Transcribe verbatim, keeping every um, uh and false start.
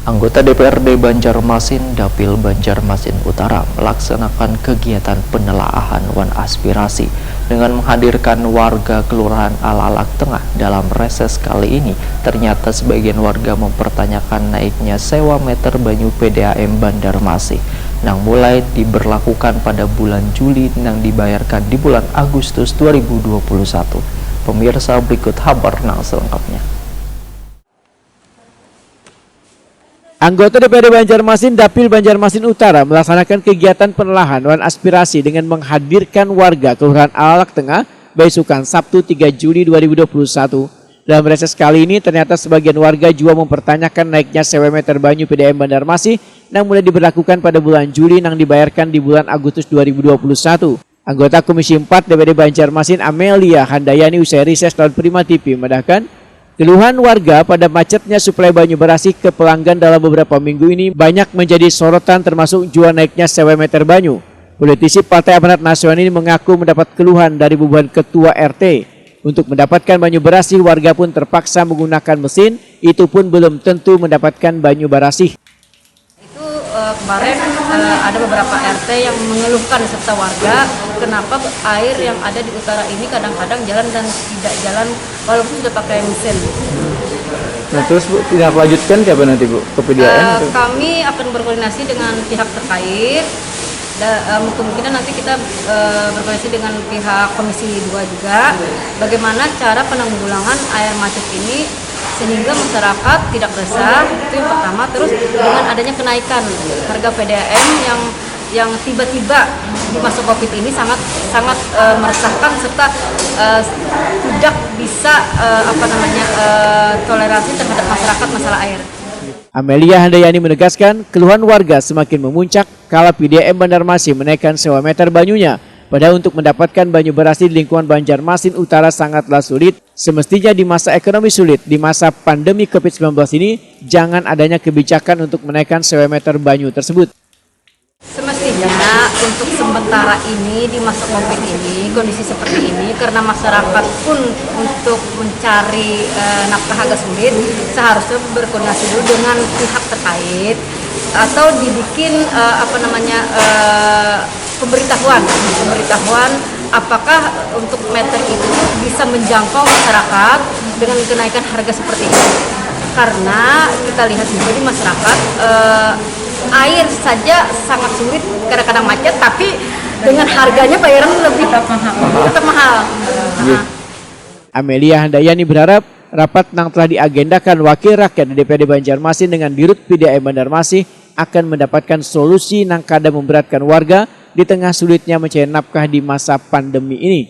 Anggota D P R D Banjarmasin, Dapil Banjarmasin Utara, melaksanakan kegiatan penelaahan wan aspirasi dengan menghadirkan warga Kelurahan Alalak Tengah. Dalam reses kali ini, ternyata sebagian warga mempertanyakan naiknya sewa meter banyu P D A M Banjarmasin nang mulai diberlakukan pada bulan Juli nang dibayarkan di bulan Agustus dua ribu dua puluh satu. Pemirsa, berikut habar nang selengkapnya. Anggota D P R D Banjarmasin, Dapil Banjarmasin Utara, melaksanakan kegiatan penelahan wan aspirasi dengan menghadirkan warga Kelurahan Alalak Tengah, baisukan Sabtu tiga Juli dua ribu dua puluh satu. Dalam reses kali ini, ternyata sebagian warga jua mempertanyakan naiknya sewa meter banyu P D A M Banjarmasin nang mulai diberlakukan pada bulan Juli nang dibayarkan di bulan Agustus dua ribu dua puluh satu. Anggota Komisi empat D P R D Banjarmasin, Amelia Handayani, usai reses lawan Prima T V madahkan, keluhan warga pada macetnya suplai banyu barasih ke pelanggan dalam beberapa minggu ini banyak menjadi sorotan, termasuk jua naiknya sewa meter banyu. Politisi Partai Amanat Nasional ini mengaku mendapat keluhan dari bubuhan ketua R T. Untuk mendapatkan banyu barasih, warga pun terpaksa menggunakan mesin, itu pun belum tentu mendapatkan banyu barasih. Itu, eh, kemarin, eh, ada beberapa R T yang mengeluhkan serta warga, kenapa air yang ada di utara ini kadang-kadang jalan dan tidak jalan walaupun sudah pakai mesin. Nah, terus, Bu, tindak lanjutkan kayak apa nanti, Bu? Ke P D A M? Eh, atau? Kami akan berkoordinasi dengan pihak terkait. Da-, em, kemungkinan nanti kita, eh, berkoordinasi dengan pihak Komisi dua juga, bagaimana cara penanggulangan air macet ini sehingga masyarakat tidak resah, itu yang pertama. Terus, dengan adanya kenaikan harga P D A M yang, yang tiba-tiba di masa covid ini sangat, sangat, eh, meresahkan serta, eh, tidak bisa, eh, apa namanya, eh, toleransi terhadap masyarakat masalah air. Amelia Handayani menegaskan, keluhan warga semakin memuncak kala P D A M Banjarmasin menaikkan sewa meter banyunya. Padahal untuk mendapatkan banyu barasih di lingkungan Banjarmasin Utara sangatlah sulit. Semestinya di masa ekonomi sulit, di masa pandemi covid sembilan belas ini, jangan adanya kebijakan untuk menaikkan sewa meter banyu tersebut. Semestinya untuk sementara ini, di masa covid ini, kondisi seperti ini, karena masyarakat pun untuk mencari, eh, nafkah agak sulit, seharusnya berkoordinasi dulu dengan pihak terkait atau dibikin, eh, apa namanya, eh, pemberitahuan, pemberitahuan apakah untuk meter itu bisa menjangkau masyarakat dengan kenaikan harga seperti ini. Karena kita lihat juga di masyarakat, eh, air saja sangat sulit, kadang-kadang macet, tapi dengan harganya bayaran lebih tetap mahal. Tetap mahal. Iya. Nah. Amelia Handayani berharap rapat nang telah diagendakan wakil rakyat D P R D Banjarmasin dengan Dirut P D A M Banjarmasin akan mendapatkan solusi nang kada memberatkan warga di tengah sulitnya mencari nafkah di masa pandemi ini.